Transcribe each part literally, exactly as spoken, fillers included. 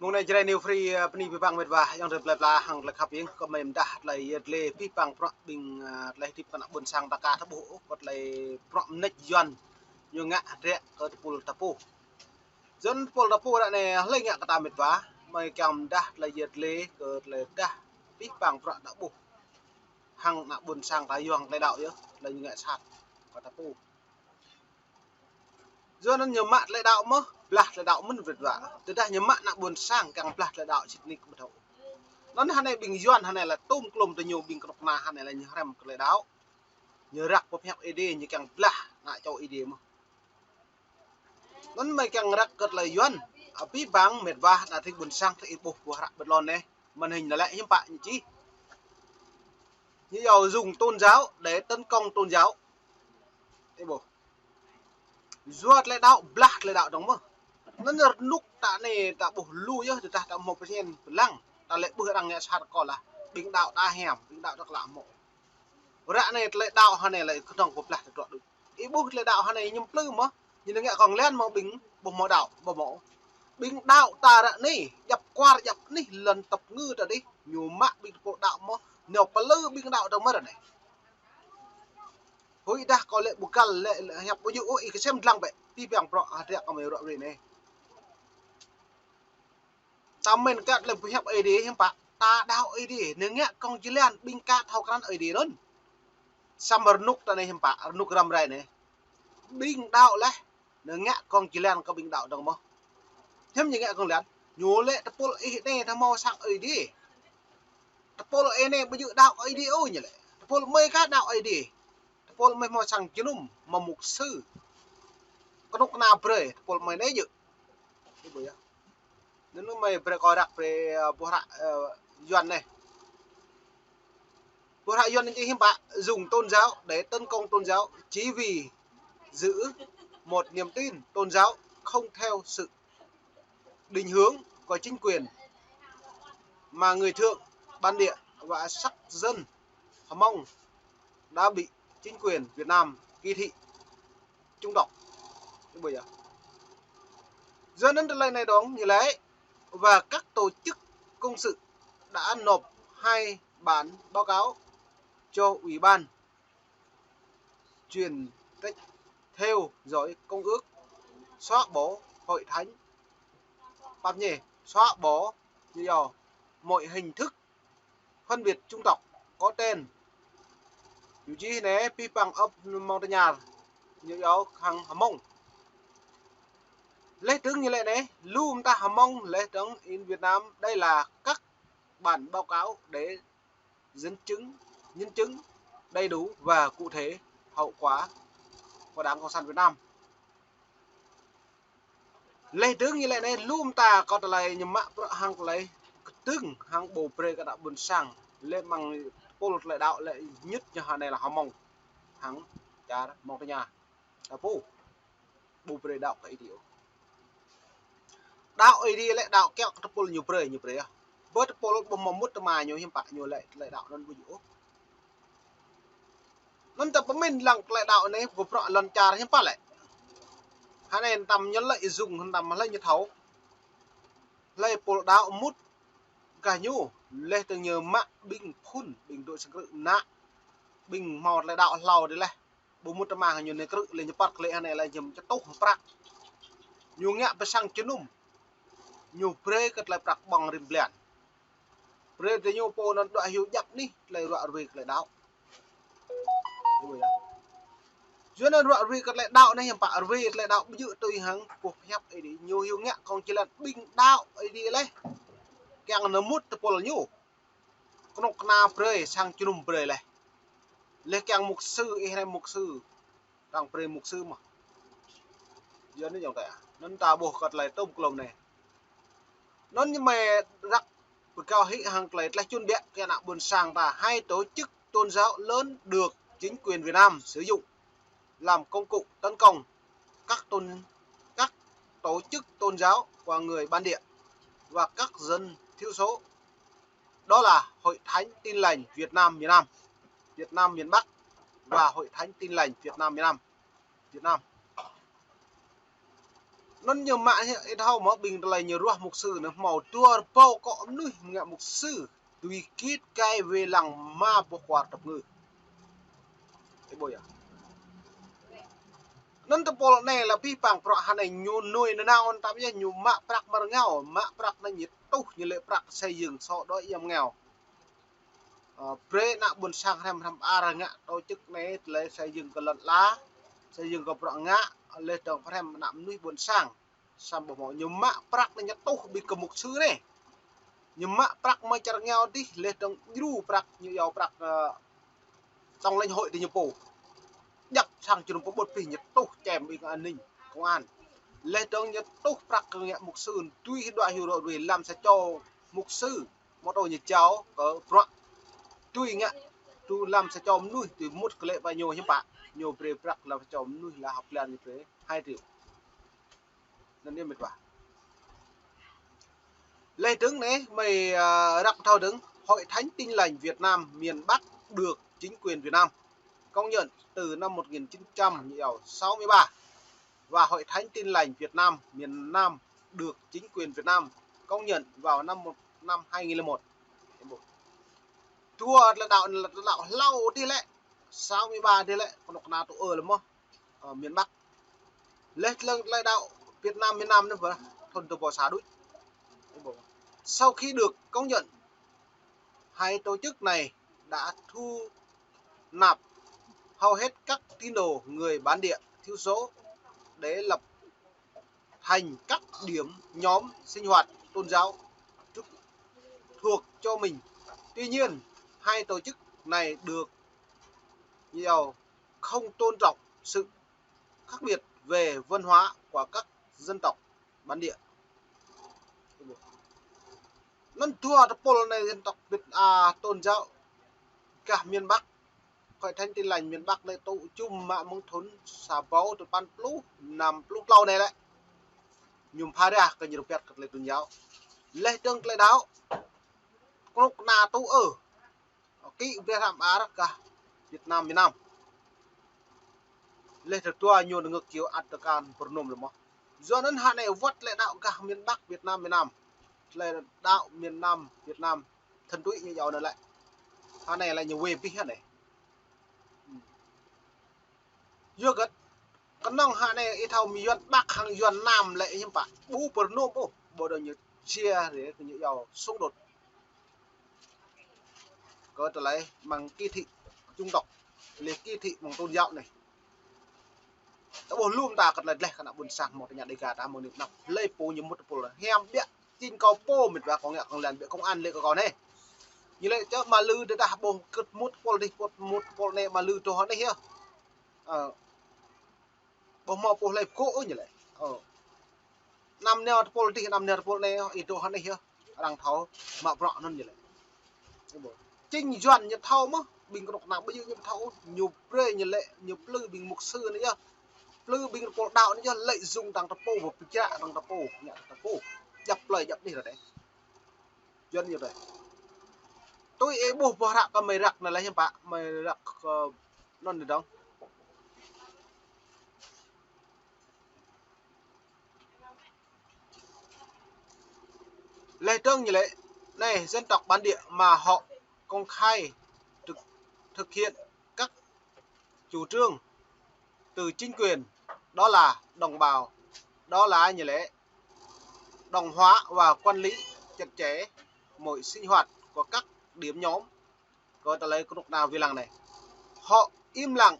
Mông anai Jrai New Free, ơ, bơni abih bang met wa, ayŏng adơi plơi pla hăng tơlơi khăp hiêng, kâo mơ̆ mơdah tơlơi yet lĕ abih bang bruă ƀing, ơ, tơlơi hơdip kơ ană ƀôn sang ta ka thâo ƀuh, kơ tơlơi bruă mơneč Yuan ñu ngă hơdră kơ tơpul ta pô. Yuan tơpul ta pô ră anai hlơi ngă kơ ta met wa, mơi kiăng mơdah tơlơi yet lĕ kơ tơlơi dah abih bang bruă ta ƀuh hăng ană ƀôn sang ta yua hăng tơlơi đaŏ yơh, tơlơi ñu ngă sat kơ ta pô. Yua anŭn ñu mă tơlơi đaŏ mơ̆n, blah tơlơi đaŏ mơ̆n met wa. Tơdah ñu mă ană ƀôn sang kiăng blah tơlơi đaŏ sĭt nik ƀu thâo. Anŭn hơnai ƀing Yuan hơnai lĕ tôm klôm tơ ñu ƀing kơnuk kơna hơnai lĕ ñu hrăm kơ tơlơi đaŏ. Ñu răk pơhiăp Ơi Adai ñu kiăng blah ană čô Ơi Adai mơ̆n. Anŭn mơi kiăng răk kơ tơlơi Yuan. Abih bang met wa ană tring ƀôn sang tơ ih ƀuh ƀuh hră ƀơi lŏn anai. Màn hình anai lĕ hiư̆m pă ñu čih. Ñu yua dùng tôn giáo để tấn công tôn giáo. Ih ƀuh. Yua tơlơi đaŏ, blah tơlơi đaŏ dơ̆ng mơ̆n. Anŭn rơnŭk ta anai ta ƀuh lu yơh, tơdah ta hmâo pơsien pơlăng, ta lĕ ƀuh arăng ngă sat kơ lah. Ƀing đaŏ ta hiam, ƀing đaŏ ta klă hmâo. Ră anai tơlơi đaŏ hơnai lĕ kơnơ̆ng pơblah tơdruă đôč. Ih ƀuh tơlơi đaŏ hơnai ñu plư mơ̆n, ñu ngă kông lan mơ̆ng ƀing ƀu hmâo đaŏ, ƀu hmâo. Ƀing đaŏ ta ră anai, djăp kwar djăp anih lŏn tơpơngư ta dih, ñu mă ƀing tơpul đaŏ mơ̆n, ñu plư ƀing đaŏ ta mơ̆n ră anai. Huĭ dah kâo lĕ ƀu găl lĕ, lĕ hiăp ƀu djơ̆ ôh, ih kơsem dlăng bĕ, abih bang bruă hơdră kơ mơi ruă ruai anai. Ta mĭn kơ tơlơi pơhiăp Ơi Adai hiư̆m pă, ta đaŏ Ơi Adai, ñu ngă kông jơlan ƀing ka thâo krăn Ơi Adai anŭn. Samơ̆ rơnŭk ta anai hiư̆m pă, rơnŭk răm rai anai. Ƀing đaŏ laih, ñu ngă kông jơlan kơ ƀing đaŏ dơ̆ng mơ̆n. Hiư̆m ñu ngă kông jơlan, ñu lĕ tơpul ih anai ta hmâo sang Ơi Adai. Tơpul ih anai ƀu djơ̆ đaŏ Ơi Adai ôh ñu lĕ. Tơpul mơi ka đaŏ Ơi Adai. Tơpul mơi hmâo sang jơnum, hmâo mục sư. Kơnuk kơna brơi, tơpul mơi anai djơ̆. Ih ƀuh yơh. Anŭn mơi brơi kâo răk brơi, ơ, ƀuh hră, ơ, Yuan anai. Ƀuh hră Yuan anai čih hiư̆m pă, dùng tôn giáo để tấn công tôn giáo chỉ vì giữ một niềm tin tôn giáo không theo sự định hướng của chính quyền mà người thượng bản địa và sắc dân Hmông đã bị chính quyền Việt Nam kỳ thị chủng tộc. Ih ƀuh yơh. Yua anŭn tơlơi anai dơ̆ng ñu lĕ, và các tổ chức công sự đã nộp hai bản báo cáo cho Ủy ban chuyển trách theo dõi công ước xóa bỏ hội thánh, pap nhê, xóa bỏ như do mọi hình thức phân biệt chủng tộc có tên. Ñu čih anai, abih bang ăp Hmông Tơña, ñu yua hăng Hmông. Lĕ dơ̆ng ñu lĕ anai, lu mơta Hmông lĕ dơ̆ng in Việt Nam, đây là các bản báo cáo để dẫn chứng, nhân chứng đầy đủ và cụ thể hậu quả của Đảng Cộng sản Việt Nam. Lĕ dơ̆ng ñu lĕ anai, lu mơta kơ tơlơi ñu mă bruă hăng tơlơi kơdơ̆ng hăng ƀu brơi kơ ană ƀôn sang. Lĕ mơ̆ng tơpul tơlơi đaŏ lĕ ñŭt ñu hơnai lĕ Hmông. Hăng čar Hmông Tơña. Ta pô. Ƀu brơi đaŏ kơ Ơi Adai ôh. Đaŏ Ơi Adai lĕ đaŏ kiăng kơ tơpul ñu brơi, ñu brơi yơh. Bơ tơpul ƀu hmâo mŭt tơma ñu hiư̆m pă ñu lĕ tơlơi đaŏ anŭn ƀu djơ̆ ôh. Anŭn ta pơmĭn lăng tơlơi đaŏ anai, kơ bruă lŏn čar hiư̆m pă lĕ. Hơnai tơm ñu lĕ ih dùng, tơm hlơi ñu thâo. Hlơi tơpul đaŏ mŭt gah ñu, lĕ tơ̆ng ñu mă ƀing phŭn, ƀing dŏ sang krư̆ ană, ƀing hmâo tơlơi đaŏ hlâo dih lĕ. Ƀu mŭt tơma ñu anai krư̆ lĕ ñu păt klĕ hơnai lĕ ñu čơtuh prăk. Ñu ngă pơ sang jơnum. Ñu brơi kơ tơlơi prăk ƀơ̆ng rĭm blan. Brơi tơ ñu pô anŭn dŏ hyu djăp anih tơlơi ruă ruai kơ tơlơi đaŏ. Yua anŭn ruă ruai kơ tơlơi đaŏ anai hiư̆m pă ruai tơlơi đaŏ ƀu djơ̆ tui hăng boh pơhiăp Ơi Adai. Ñu hyu ngă kông jơlan ƀing đaŏ Ơi Adai lĕ. Kiăng nao mŭt tơpul ñu. Kơnuk kơna brơi, sang jơnum brơi lĕ. Lĕ kiăng mục sư, ih anai mục sư. Arăng brơi mục sư mơ̆n. Yua anŭn yơh ta. Anŭn ta ƀuh kơ tơlơi tôm klôm anai. Anŭn ñu mơi răk pơkâo hĭ hăng tơlơi tlaih čun biă kơ ană ƀôn sang ta, hai tổ chức tôn giáo lớn được chính quyền Việt Nam sử dụng làm công cụ tấn công các tôn, các tổ chức tôn giáo của người bản địa và các dân thiểu số. Đó là Hội Thánh Tin Lành Việt Nam miền Nam, Việt Nam miền Bắc và Hội Thánh Tin Lành Việt Nam miền Nam, Việt Nam. Anŭn ñu mă hĭ, ih thâo mơ̆ ƀing tơlơi ñu ruah mục sư anŭn hmâo dua rơbâo akŏ mơnuih ngă mục sư dưi git gai wai lăng rơma boh kwar tơpơngư. Ih ƀuh yơh. Anŭn tơpul anai lĕ abih bang bruă hơnai ñu nuih nanao ôn tăm yơh, ñu mă prăk mơ̆ng rơngiao, mă prăk anŭn ñu tuh ñu lĕ prăk xây dựng sô đôi yăm ngao. Ơ, brơi ană ƀôn sang hrăm hrăm ar ngă tổ chức anai tơlơi xây dựng kơ lŏn ala, xây dựng kơ bruă ngă, laih dơ̆ng pơhrăm ană mơnuih ƀôn sang. Samơ̆ ƀu hmâo, ñu mă prăk anŭn ñu tuh ƀing kơ mục sư anai. Ñu mă prăk mơ̆ng čar rơngiao adih, laih dơ̆ng djru prăk, ñu iâu prăk, ơ, tổng lãnh hội ti ñu pô. Djăp sang jơnum pơƀut pih ñu tuh čem ƀing an ninh, công an. Laih dơ̆ng ñu tuh prăk kơ ngă mục sư, tui hĭ dua hyu rô rui lăm sa čô mục sư. Mơ̆ tơ ñu jao kơ bruă. Tui ngă, tui lăm sa čô mơnuih, tui mŭt kơ lĕ ba ñu hiư̆m pă. Ñu brơi prăk lăm sa čô mơnuih lă hăp blan ñu brơi hai triệu. Anŭn yơh mĕt wa. Laih dơ̆ng anai, mơi, ơ, răk thâo dơ̆ng, Hội Thánh Tin Lành Việt Nam miền Bắc được chính quyền Việt Nam công nhận từ năm một nghìn chín trăm sáu mươi ba. Và Hội Thánh Tin Lành Việt Nam miền Nam được chính quyền Việt Nam công nhận vào năm một, năm hai nghìn lẻ một. Dua tơlơi đaŏ, tơlơi đaŏ hlâo adih lĕ, sáu mươi ba adih lĕ, kơnuk kơna tŭ ơ lĕ mơ̆, ơ, miền Bắc. Laih dơ̆ng tơlơi đaŏ Việt Nam miền Nam anŭn ƀă, thŭn dua rơbâo sa đôč. Sau khi được công nhận, hai tổ chức này đã thu nạp hầu hết các tín đồ người bản địa thiểu số để lập thành các điểm nhóm sinh hoạt tôn giáo thuộc cho mình. Tuy nhiên, hai tổ chức này được nhiều không tôn trọng sự khác biệt về văn hóa của các dân tộc bản địa. Anŭn dua tơpul anai dân tộc Việt, à, tôn giáo gah miền Bắc. Hội Thánh Tin Lành miền Bắc anai tŭ jum mă mơ̆ng thŭn sa rơbâo dua păn pluh, năm pluh klâo anai lĕ. Ñu pha rah kơ ñu rơbat kơ tơlơi tôn giáo. Laih dơ̆ng tơlơi đaŏ. Kơnuk kơna tŭ ơ. Kĭ brơi hrăm ar gah Việt Nam, miền Nam. Laih dơ̆ng dua ñu nơ̆ng ngă kiêu ăt tơkan pơrơnŭm lĕ mơ̆. Yua anŭn hơnai wơ̆t tơlơi đaŏ gah miền Bắc Việt Nam, miền Nam. Tơlơi đaŏ miền Nam Việt Nam. Thân tui ñu iâu anŭn lĕ. Hơnai lĕ ñu wai abih hơnai. Yua hơget, kơnơ̆ng hơnai ih thâo mơ̆ Yuan Bắc hăng Yuan Nam lĕ hiư̆m pă. Ƀu pơrơnŭm ôh, ƀôdah ñu chia rẽ kơ ñu iâu xung đột. Kơ tơlơi mơ̆ng kỳ thị chủng tộc, lĕ kỳ thị mơ̆ng tôn giáo anai. Ta ƀuh lŏm ta kơ tơlơi dleh kơ ană ƀôn sang mơ̆ tơña Dega ta mơ̆ng anai pơnăp. Lĕ pô ñu mŭt tơpul hiam biă, čin kâo pô mĕt wa kâo ngă kâo lăng biă công an lĕ kơ kâo anai. Ñu lĕ čơ mă lư tơdah ƀuh kơt mŭt tơpul adih, mŭt tơpul anai mă lư truh anai yơh. Ơ. Ƀu hmâo pô hlơi pơkŏ ôh ñu lĕ. Ơ. Anăm nao tơpul adih, anăm nao tơpul anai, ih truh anai yơh. Arăng thâo mă bruă anŭn ñu lĕ. Čing Yuan ñu thâo mơ̆, ƀing kơnuk kơna ƀu djơ̆ ñu thâo, ñu brơi ñu lĕ, ñu plư ƀing mục sư anai yơh. Plư ƀing tơpul đaŏ anai yơh, lợi dụng tăng tơpul, pơčrăk tăng tơpul, ngă tăng tơpul. Djăp plơi djăp anih ră anai. Yuan ñu ră. Tui ih ƀuh boh răk kơ mơi răk anai lĕ hiư̆m pă, mơi răk kơ anŭn anai dơ̆ng. Laih dơ̆ng ñu lĕ, anai, dân tộc bản địa mà họ công khai thực, thực hiện các chủ trương từ chính quyền, đó là đồng bào, đó là ñu lĕ, đồng hóa và quản lý chặt chẽ mọi sinh hoạt của các điểm nhóm, kơ tơlơi kơnuk kơna wai lăng anai. Họ im lặng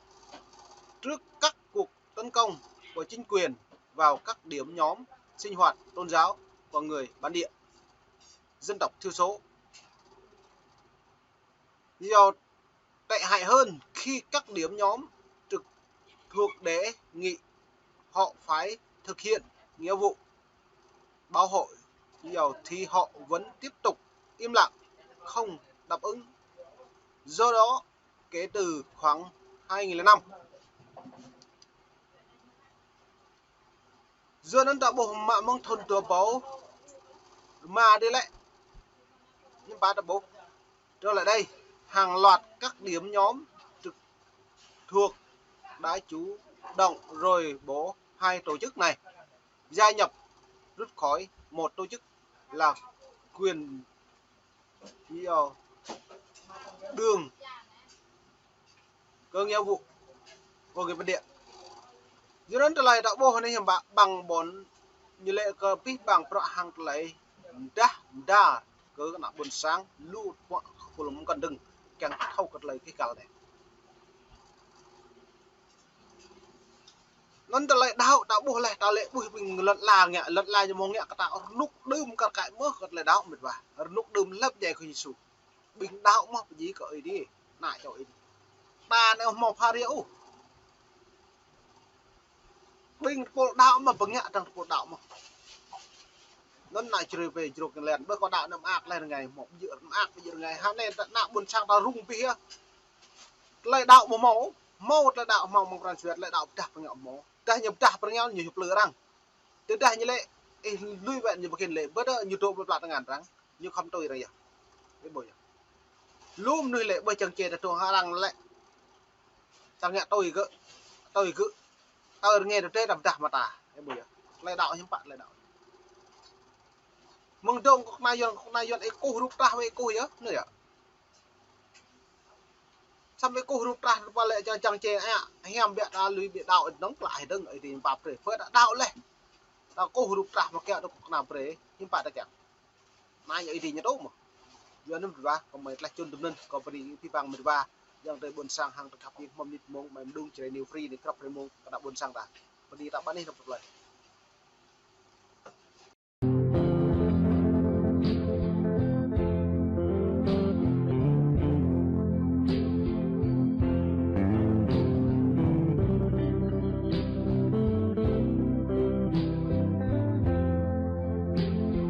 trước các cuộc tấn công của chính quyền vào các điểm nhóm sinh hoạt tôn giáo của người bản địa, dân tộc thiểu số. Điều tệ hại hơn, khi các điểm nhóm trực thuộc đề nghị họ phải thực hiện nghĩa vụ bảo hộ, thì họ vẫn tiếp tục im lặng, không đáp ứng. Do đó, kể từ khoảng hai nghìn lẻ năm, yua anŭn ta ƀuh mă mơ̆ng thŭn dua rơbâo rơma adih lĕ. Hiư̆m pă ta ƀuh. Trở lại đây, hàng loạt các điểm nhóm trực thuộc đã chủ động rời bỏ hai tổ chức này. gia nhập rút khỏi một tổ chức là quyền, gì, đường có nghĩa vụ của người bản địa. Yua anŭn tơlơi ta ƀuh anai hiư̆m pă ƀing ƀôn ñu lĕ kơ pih ƀing prăk hăng tơlơi mdah mda kơ ană ƀôn sang lu pơ̆k khul mơ̆ng kăn dơ̆ng kiăng thâo kơ tơlơi kih kal anai. Anŭn tơlơi đaŏ ta ƀuh laih, ta lĕ ƀuh ƀing lŏn ala ngă, lŏn ala ñu mơ̆ng ngă kơ ta rơnŭk đưm kar kaĭ mơ̆ kơ tơlơi đaŏ mĕt wa. Rơnŭk đưm lăp djai kơ Yêsu. Ƀing đaŏ mơ̆ pơjing kơ Ơi Adai. Ană čô Ơi Adai. Ta anai ƀu hmâo phara ôh. Ƀing tơpul đaŏ mơ̆ pơngă tơ̆ng tơpul đaŏ mơ̆. Anŭn ană črơi pơ jrôk lĕn. Ƀơi kơ đaŏ anăm ak laih rơngai hmâo. Ƀu djơ̆ anăm ak ƀu djơ̆ rơngai. Hơnai ta ană ƀôn sang ta rŭng pih yơh. Tơlơi đaŏ ƀu hmâo. Hmâo tơlơi đaŏ hmâo mơ̆ng pran jua tơlơi đaŏ pơdah pơngă hmâo. Tơdah ñu pơdah pơrơngiao ñu plư arăng. Tơdah ñu lĕ, ih lui wĕn ñu ƀu khĭn lĕ, ƀơi tơ ñu dŏ ƀơi pla tơngan arăng, ñu khŏm tui arăng yơh. Ih ƀuh yơh. Lu mơnuih lĕ ƀơi čang čê ta dŏ hăng arăng lĕ. Čang ngă tui gơ̆, tui gơ̆. Tơ rơngai tơ tê ta pơdah mơta. Ih ƀuh yơh. Tơlơi đaŏ hiư̆m pă tơlơi đaŏ. Mơ̆ng dŏng kơ kơna Yuan, kơ kơna Yuan ih kơkuh rup trah wĕ ih kơkuh yơh, anŭn yơh. Samơ̆ ih kơkuh rup trah tơpă lĕ čang čang čê, ă, hiam biă ta lui biă đaŏ dơ̆ng, klă hĭ dơ̆ng, ih ding pap brơi. Pơ ta đaŏ laih. Ta kơkuh rup trah mă kiăng dŏ kơ kơna brơi, hiư̆m pă ta kiăng. Anai yơh ih ding ñu tŭ mơ̆. Yua anŭn mĕt wa, kơ mơi tlaih čun tơm anŭn, kơ bơni pih ƀing mĕt wa, yang tơi ƀôn sang hăng tơkăp ih hmâo mơnit mông, mơi mơđung čơrơi New Free anai krăp rơi mông, kơ ană ƀôn sang ta. Bơni ta ƀă anih rơp rơp laih.